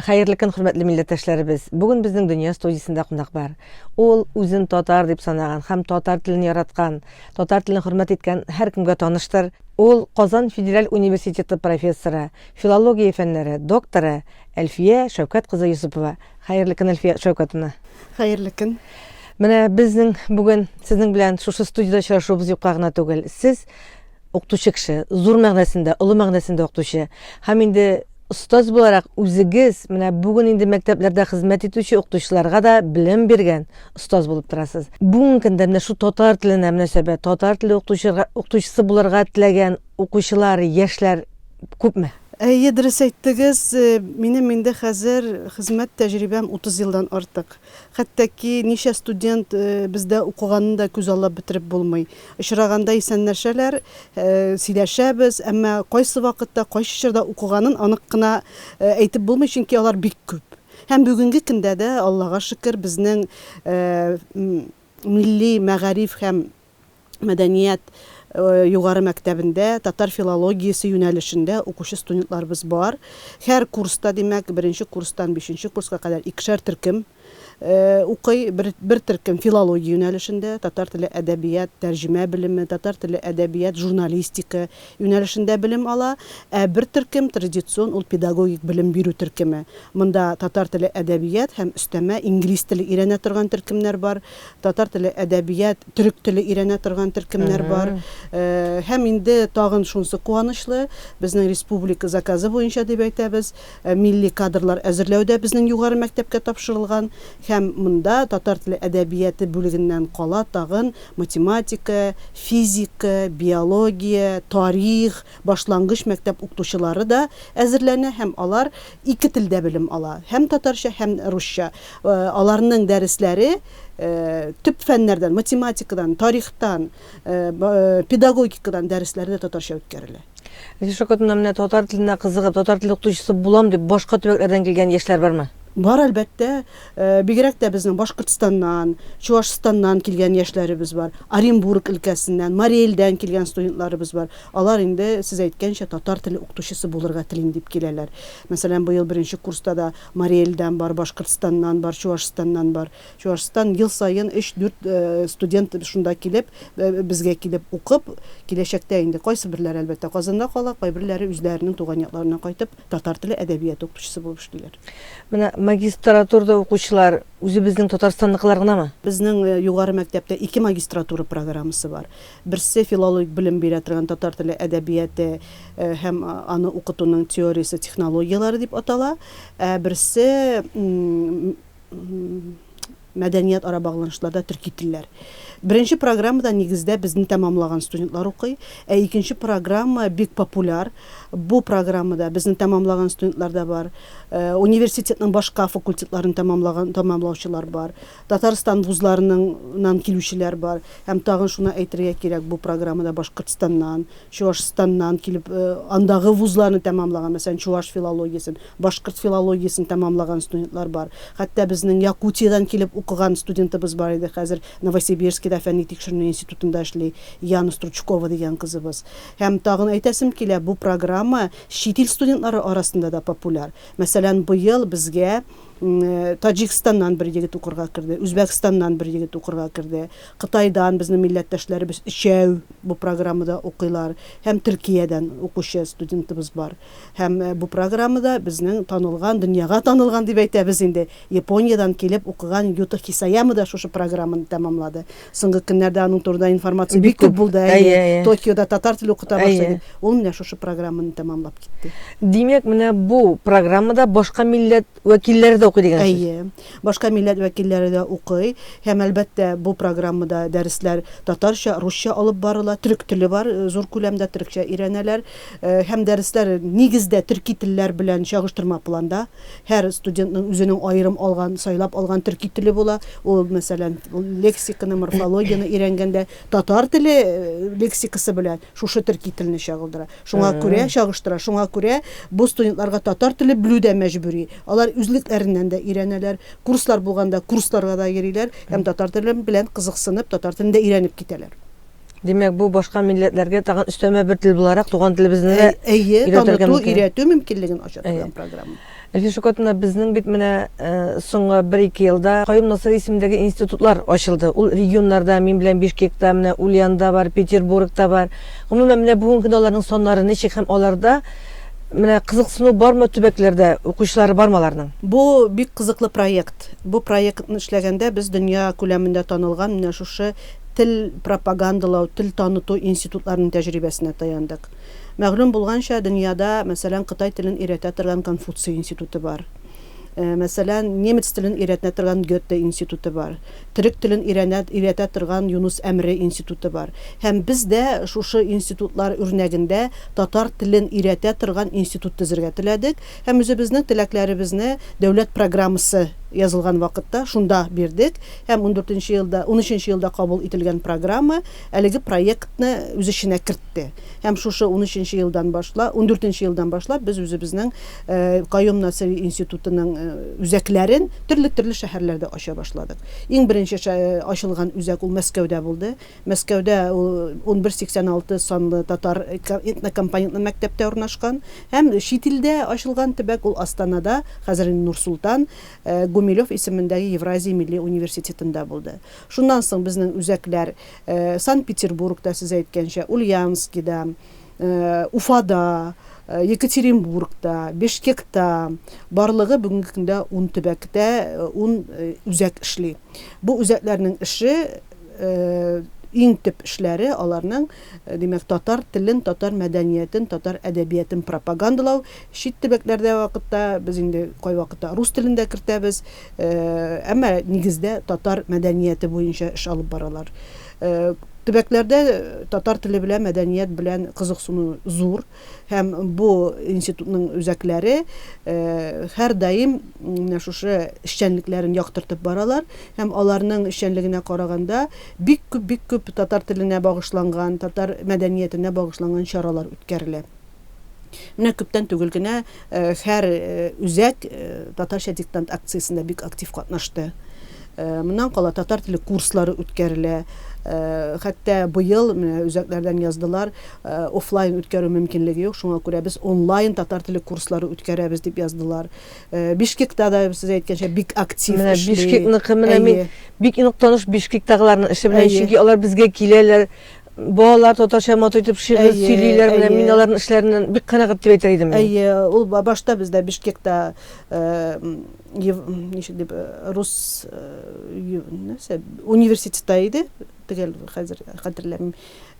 Хәерле көн, хөрмәтле милләттәшләребез. Бүген безнең Дөнья студиясендә кунак бар. Ул үзен татар дип санаган һәм татар телен яраткан, татар телен хөрмәт иткән һәркемгә таныштыр. Ул Казан федераль университеты профессоры, филология фәннәре докторы Әлфия Шәүкәт кызы Йосыпова. Хәерле көн, Әлфия Шәүкәтовна. Хәерле көн. Менә безнең бүген сезнең белән шушы студиядә очрашуыбыз юкка гына түгел. Сез укытучы кеше, зур мәгънәсендә, олы мәгънәсендә укытучы. Һәм инде остаз буларак үзегез менә бүген инде мәктәпләрдә хезмәт итүче укытучыларга да белем биргән остаз булып торасыз. Бүгенге көндә менә шул татар теленә мөнәсәбәт, татар теле укытучыга, укытучысы булырга теләгән укучылар, яшьләр күпме? Әйе, дөрес әйттегез. Минем инде хәзер хезмәт тәҗрибәм 30 елдан артык. Хәтта ки ничә студент бездә укыганын да күзаллап бетереп булмый. Очраганда исәнләшәләр, сөйләшәбез, әмма кайсы вакытта, кайсы чорда укыганын анык кына әйтеп булмый, чөнки алар бик күп. Һәм бүгенге көндә дә, Аллага шөкер, безнең милли мәгариф һәм мәдәният югары мәктәбендә татар филологиясе юнәлешендә укучы студентларыбыз бар. Һәр курста, димәк, беренче курстан бишенче курска кадәр икешәр төркем укый. Бер, бер төркем филология юнәлешендә, татар теле, әдәбият, тәрҗемә белеме, татар теле, әдәбият, журналистика юнәлешендә белем ала. Ә бер төркем традицион ул педагогик белем бирү төркеме. Монда татар теле, әдәбият һәм өстәмә инглиз теле өйрәнә торган төркемнәр бар. Татар теле, әдәбият, төрек теле өйрәнә торган төркемнәр бар. Һәм инде тагын шунысы куанычлы, безнең республика заказы буенча дип әйтәбез, милли кадрлар әзерләү дә безнең югары мәктәпкә тапшырылган. Һәм монда татар теле, әдәбияты бүлегеннән кала тагын математика, физика, биология, тарих, башлангыч мәктәп укытучылары да әзерләнә һәм алар ике телдә белем ала, һәм татарча, һәм русча. Аларның дәресләре төп фәннәрдән, математикадан, тарихтан, педагогикадан дәресләре дә татарча үткәрелә. Әлфия Шәүкәтовна, менә татар теленә кызыгып, татар теле укытучысы булам дип башка төбәкләрдән килгән яшьләр бармы? Бар, әлбәттә. Бигрәк тә безнең Башкортстаннан, Чуашстаннан килгән яшьләребез бар. Оренбург өлкәсеннән, Мари Элдән килгән студентларыбыз бар. Алар инде, сез әйткәнчә, татар теле укытучысы булырга телим дип киләләр. Мәсәлән, быел беренче курста да Мари Элдән бар, Башкортстаннан бар, Чуашстаннан бар. Чуашстан ел саен өч-дүрт студент шунда килеп, безгә килеп укып, киләчәктә инде кайсыберләре, әлбәттә, Казанда кала, кайберләре үзләренең туган якларына кайтып, татар теле, әдәбияты укытучысы булып эшлиләр. Менә магистратурада укучылар үзебезнең Татарстанныкылар гынамы? Безнең югары мәктәптә ике магистратура программасы бар. Берсе, филологик белем бирә торган татар теле, әдәбияты һәм аны укытуның теориясе, технологияләре дип атала. Ә берсе, мәдәният ара багланышларда төрки телләр. Беренче программада нигездә безне тәмамлаган студентлар укый, ә икенче программа бик популяр. Бу программада безне тәмамлаган студентлар да бар, университетның башка факультетларын тәмамлаган тәмамлаучылар бар. Татарстан вузларының килүчеләр бар. Һәм тагын шуны әйтергә кирәк, бу программада Башкортстаннан, Чуашстаннан килеп, андагы вузларны тәмамлаган, мәсәлән, чуаш филологиясен, башкорт филологиясен тәмамлаган студентлар бар. Хәтта безнең Якутиядән килеп укыган студентыбыз бар иде, хәзер Новосибирскида фәнни тикшеренү институтында эшли, Яна Стручкова дигән кызыбыз. Һәм тагын әйтәсем килә, бу программа чит ил студентлары арасында да популяр. Мәсәлән, быел безгә Таҗикстаннан бер егет укырга керде, Үзбәкстаннан бер егет укырга керде, Кытайдан безнең милләттәшләребез өчәү бу программада укыйлар һәм Төркиядән укучы студентыбыз бар. Һәм бу программада безнең танылган, дөньяга танылган дип әйтәбез инде, Япониядән килеп укыган Юта Хисаяма да шушы программаны тәмамлады. Соңгы көннәрдә аның турында информация бик күп булды. Әйе, Токиода татар теле укыта башлады дип. Ул менә шушы программаны тәмамлап китте. Димәк, менә бу программада башка милләт вәкилләре дә укый дигән сүз. Әйе. Башка милләт вәкилләре дә укый. Һәм, әлбәттә, бу программада дәресләр татарча, русча алып барыла. Төрек теле бар, зур күләмдә төрекчә өйрәнәләр. Һәм дәресләр нигездә төрки телләр белән чагыштырма планда. Һәр студентның үзенең аерым алган, сайлап алган төрки теле була. Ул, мәсәлән, лексиканы, морфологияне өйрәнгәндә татар теле лексикасы белән шушы төрки телне чагылдыра. Шуңа күрә чагыштыра. Шуңа күрә бу студентларга татар теле белү дә мәҗбүри. Алар үзлекләреннән дә өйрәнәләр. Курслар булганда курсларга да йөриләр һәм татар теле белән кызыксынып, татар телен дә өйрәнеп китәләр. Димәк, бу башка милләтләргә тагын өстәмә бер тел буларак туган телебезне дә Әйе, таныту, өйрәтү мөмкинлеген ача торган программа. Әлфия Шәүкәтовна, безнең бит менә соңгы бер-ике елда Каюм Насыйри исемендәге институтлар ачылды. Ул регионнарда, мин белән Бишкекта, менә Ульянда бар, Петербургта бар. Гомумән, менә бүгенге көндә аларның саннары ничек һәм аларда менә кызыксыну бармы төбәкләрдә, укучылары бармы аларның? Бу бик кызыклы проект. Бу проектны эшләгәндә без дөнья күләмендә танылган менә шушы тел пропагандалау, тел таныту институтларының тәҗрибәсенә таяндык. Мәгълүм булганча, дөньяда, мәсәлән, кытай телен өйрәтә торган Конфуций институты бар. Мәсәлән, немец телен өйрәтә торган Гёте институты бар. Төрек телен өйрәнә, өйрәтә торган Юнус Әмре институты бар. Һәм без дә шушы институтлар үрнәгендә татар телен өйрәтә торган институт төзергә теләдек һәм үзебезнең теләкләребезне дәүләт программасы язылган вакытта шунда бирдек һәм ундүртенче елда, унөченче елда кабул ителгән программа әлеге проектны үз эченә кертте. Һәм шушы унөченче елдан башла, ундүртенче елдан башлап без үзебезнең Каюм Насыйри институтының үзәкләрен төрле-төрле шәһәрләрдә ача башладык. Иң беренче ачылган үзәк ул Мәскәүдә булды. Мәскәүдә ул 1186 санлы татар этнокомпонентлы мәктәптә урнашкан. Һәм чит илдә ачылган төбәк ул Астанада, хәзер инде Нур-Солтан, Гумилев исемендәге Евразия милли университетында булды. Шуннан соң безнең үзәкләр Санкт-Петербургта, сез әйткәнчә, Ульяновскида, Уфада, Екатеринбургта, Бишкекта, барлыгы бүгенге көндә ун төбәктә ун үзәк эшли. Бу үзәкләрнең эше, иң төп эшләре аларның, димәк, татар телен, татар мәдәниятен, татар әдәбиятын пропагандалау. Чит төбәкләрдә вакытта без инде кайвакытта рус телен дә кертәбез. Әмма нигездә татар мәдәнияте буенча эш алып баралар. Төбәкләрдә татар теле белән, мәдәният белән кызыксыну зур һәм бу институтның үзәкләре һәрдаим менә шушы эшчәнлекләрен яктыртып баралар һәм аларның эшчәнлегенә караганда бик күп, бик күп татар теленә багышланган, татар мәдәниятенә багышланган чаралар үткәрелә. Менә күптән түгел генә һәр үзәк Татарча диктант акциясендә бик актив катнашты. Моннан кала татар теле курслары үткәрелә. Хәтта быел менә үзәкләрдән яздылар, офлайн үткәрү мөмкинлеге юк, шуңа күрә без онлайн татар теле курслары үткәрәбез дип яздылар. Бишкекта да, сез әйткәнчә, бик актив эшли. Менә Бишкекныкы, менә мин бик нык таныш Бишкектагыларның эше белән, чөнки алар безгә киләләр, Балалар татарча матур итеп шигырь сөйлиләр, менә мин аларның эшләреннән бик канәгать дип әйтер идем. Әйе, ул башта бездә Бишкекта ничек дип рус нәрсә университетта иде, төгәл хәзер хәтерләмим.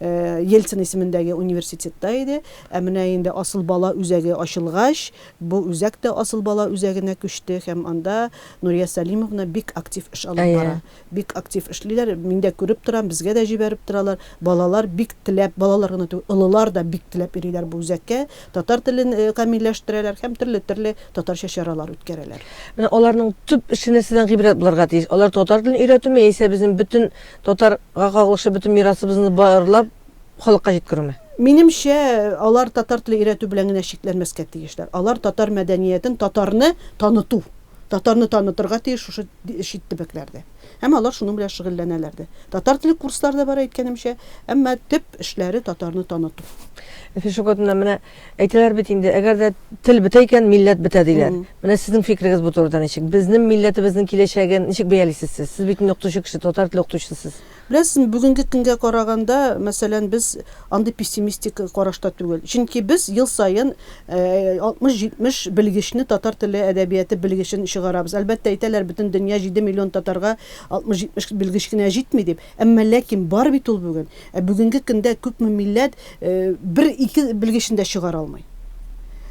Ельцин исемендәге университетта иде. Ә менә инде Асыл бала үзәге ачылгач, бу үзәк тә Асыл бала үзәгенә күчте һәм анда Нурия Сәлимовна бик актив эш алып бара. Бик актив эшлиләр, мин дә күреп торам, безгә дә җибәреп торалар. Балалар бик теләп, балалар гына түгел, олылар да бик теләп йөриләр бу үзәккә. Татар телен камилләштерәләр һәм төрле-төрле татарча чаралар үткәрәләр. Менә аларның төп эше нәрсәдән гыйбарәт булырга тиеш? Алар татар телен өйрәтүме яисә безнең бөтен татарга кагылышлы бөтен мирасыбызны барлап, халыкка җиткерүме? Минемчә, алар татар теле өйрәтү белән генә чикләнмәскә тиешләр. Алар татар мәдәниятен, татарны таныту. Татарны танытырга тиеш шушы чит төбәкләрдә. Һәм алар шуның белән шөгыльләнәләр дә. Татар теле курслары да бар, әйткәнемчә, әмма төп эшләре татарны таныту. Әлфия Шәүкәтовна, менә әйтәләр бит инде, әгәр дә тел бетә икән, милләт бетә диләр. Менә сезнең фикерегез бу турыда ничек? Безнең милләтебезнең киләчәген ничек бәялисез сез? Сез бит инде укытучы кеше, татар теле укытучысы сез. Беләсезме, бүгенге көнгә караганда, мәсәлән, без андый пессимистик карашта түгел. Чөнки без ел саен 60-70 белгечне, татар теле, әдәбияты белгечен чыгарабыз. Әлбәттә, әйтәләр, бөтен дөнья 7 миллион татарга 60-70 белгеч кенә җитми дип. Әмма ләкин бар бит ул бүген. Ә бүгенге көндә күпме милләт бер-ике белгечен дә чыгара алмый.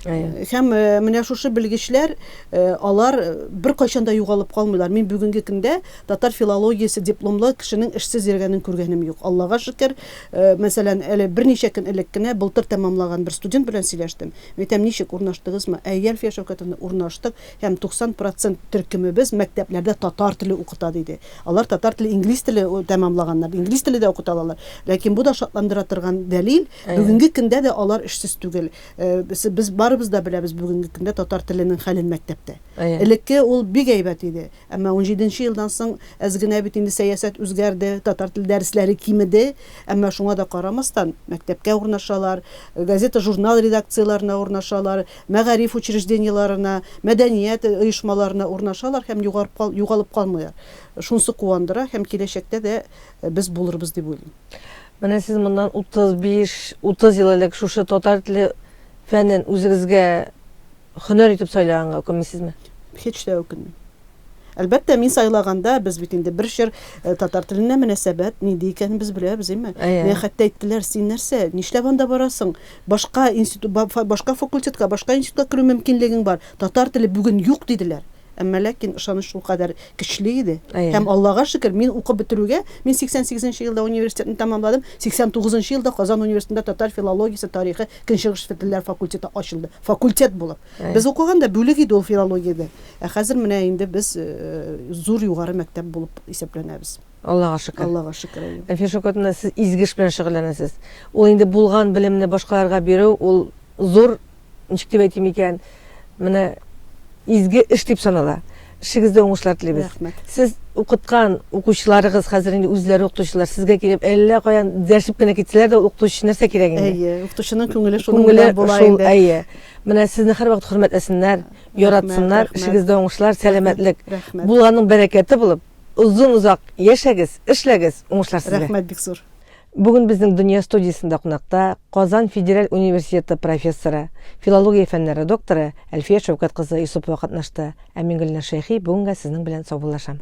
Һәм менә шушы белгечләр, алар беркайчан да югалып калмыйлар. Мин бүгенге көндә Татар филологиясе дипломлы кешенең эшсез йөргәнен күргәнем юк. Аллага шөкер, мәсәлән, әле берничә көн элек кенә былтыр тәмамлаган бер студент белән сөйләштем. Мин әйтәм, ничек, урнаштыгызмы? Әйе, Әлфия Шәүкәтовна, урнаштык һәм 90 процент төркемебез мәктәпләрдә татар теле укыта, диде. Алар татар теле, инглиз теле тәмамлаганнар, инглиз теле дә укыта алалар. Ләкин бу да шатландыра торган дәлил, бүгенге көндә дә алар эшсез түгел. Без барыбер барыбыз да беләбез бүгенге көндә татар теленең хәлен мәктәптә. Элекке ул бик әйбәт иде. Әмма унҗиденче елдан соң әз генә бит инде сәясәт үзгәрде, татар теле дәресләре кимеде. Әмма шуңа да карамастан, мәктәпкә урнашалар, газета-журнал редакцияләренә урнашалар, мәгариф учреждениеләренә, мәдәният оешмаларына урнашалар һәм югалып калмыйлар. Шунысы куандыра һәм киләчәктә дә без булырбыз дип уйлыйм. Менә сез моннан 35, 30 ел элек шушы татар теле фәнен үзегезгә һөнәр итеп сайлаганга үкенмисезме? Һич тә үкенмим. Әлбәттә, мин сайлаганда, без бит инде бер чор э, татар теленә мөнәсәбәт нинди икәнен без беләбез, әйме? Миңа хәтта әйттеләр, син нәрсә, нишләп анда барасың? Башка институт, башка факультетка, башка институтка керү мөмкинлегең бар. Татар теле бүген юк, диделәр. Әмма ләкин ышаныч шулкадәр көчле иде. Һәм Аллага шөкер, мин укып бетерүгә, мин 88 нче елда университетны тәмамладым, 89 нчы елда Казан университетында татар филологиясе, тарихы, көнчыгыш телләр факультеты ачылды. Факультет булып. Без укыганда бүлек иде ул филологиядә. Ә хәзер менә инде без зур югары мәктәп булып исәпләнәбез. Аллага шөкер. Аллага шөкер, әйе. Әлфия Шәүкәтовна, сез изге эш белән шөгыльләнәсез. Ул инде булган белемне башкаларга бирү, ул зур ничек дип әйтим икән, менә изге эш дип санала. Эшегездә уңышлар телибез. Рәхмәт. Сез укыткан укучыларыгыз хәзер инде үзләре укытучылар, сезгә килеп әллә каян дәшеп кенә китсәләр дә, укытучы нәрсә кирәк инде? Әйе, укытучының күңеле шуның белән була шул, инде. Әйе. Менә сезне һәрвакыт хөрмәтләсеннәр, яратсыннар, эшегездә уңышлар, сәламәтлек. Рәхмәт. Булганның бәрәкәте булып, озын-озак яшәгез, эшләгез, уңышлар сезгә. Рәхмәт бик зур. Бүген безнең Дөнья студиясендә кунакта Казан федераль университеты профессоры, филология фәннәре докторы Әлфия Шәүкәт кызы Йосыпова катнашты. Ә мин Гөлназ Шәйхи бүгенгә сезнең белән саубуллашам.